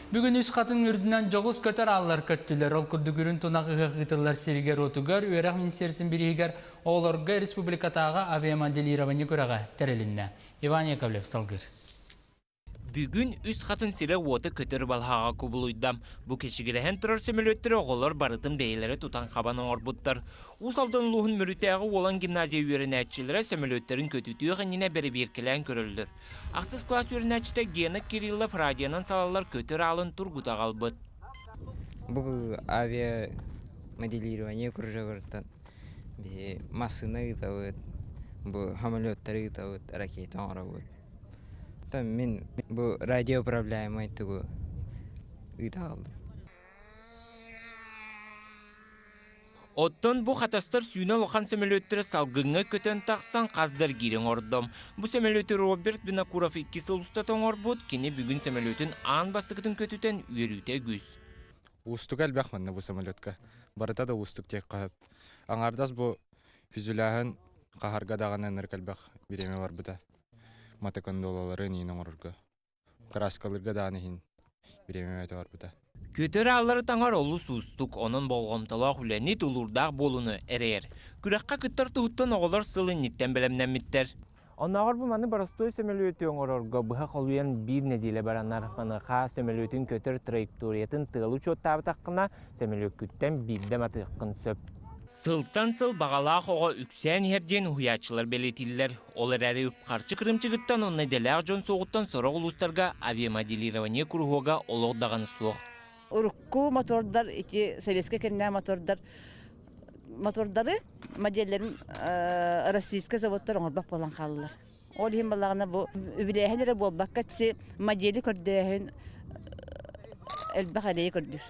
Бүгүн үс хатыҥ үрдүнэн дьоҕус көтөр ааллар көттүлэр. Ол курдук үрүн тунах ыһыах ыытыллар сиригэр-уотугар үөрэх министиэристибэтин бирииһигэр оҕолорго республикатааҕы авиамоделирование күрэҕэ тэрилиннэ. Иван Яковлев салгыыр. Бүгүн үс хатын сирэ-уота көтөр балаһаҕа кубулуйда. Бу кэчигирэһэн турар сөмөлүөттэри оҕолор барытын бэйэлэрэ тутан-хабан оҥорбуттар. Уус Алдан улууһун Мүрүтээҕи Уолан гимназия үөрэнээччилэрэ сөмөлүөттэрин көтүтүөх иннинэ бэрэбиэркэлээн көрөллөр. Ахсыс кылаас үөрэнээччитэ Гена Кириллов радионан салаллар көтөр аалын тургута аҕалбыт. Бу авиамоделирование кружогуттан биһи массыына ыытабыт, бу самолеттары ыытабыт, ракета оҥоробут. Оттон мин бу радиоуправляемай тугу ыыта аҕаллым. Оттон бу хатастар сүүнэ улахан сөмөлүөттэрэ салгыҥҥа көтөн тахсан хас да эргиири оҥордо. Бу сөмөлүөтү Роберт Винокуров икки сыл устата оҥорбут, кини бүгүн сөмөлүөтүн аан бастакытын көтүтэн үөрүүтэ үгүс. Уустуга элбэх манна бу самолетка. Барыта да уустук диэххэ сөп. Аҥаардас бу фюзеляһын хаһарга даҕаны ынырык элбэх бириэмэ барбыта. Мотокондолалары иин оҥорорго. Краскалыырга даҕаны иһин бириэмэ өтө барбыта. Көтөр ааллары таҥар олус уустук, онон болҕомтолоох үлэни, тулуурдаах буолууну эрэйэр. Күрэххэ кыттар туһуттан оҕолор сыл инниттэн бэлэмнэммиттэр. Оннооҕор бу маны боростуой сөмөлүөтү оҥорорго быһа холуйан биир нэдиэлэ баранар. Маныаха сөмөлүөтүн көтөр траекториятын тыалы учуоттаабатаххына, сөмөлүөккүттэн биирдэ матыаххын сөп. Сылтан сыл баҕалаах оҕо үксээн иһэр диэн уһуйааччылар бэлиэтииллэр. Ол эрээри үп-харчы кырыымчыгыттан уонна идэлээх дьон суоҕуттан сорох улуустарга авиамоделирование куруһуога олох даҕаны суох. Урукку мотордар ити советскай кэмнээх мотордар мотордары моделлэрин российскай заводтар оҥорбот буолан хааллылар. Ол иһин балаҕана бу үбүлээһин эрэ буолбакка модели көрдөөһүн элбэх эрэйи көрдүүр.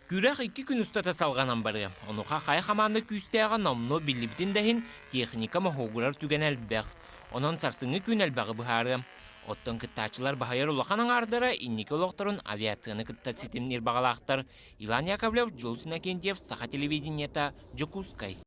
Күрэх икки күн устата салҕанан барыа. Онуоха хайа хамаанда күүстээҕэ номнуо биллибитин да иһин, техника моһуогурар түгэнэ элбэх. Онон сарсыҥҥы күн элбэҕи быһаарыа. Оттон кыттааччылар баһыйар улахан аҥаардара инники олохторун авиацияны кытта ситимниир баҕалаахтар. Иван Яковлев, Дьулус Иннокентьев, Саха телевидениета, Дьокуускай.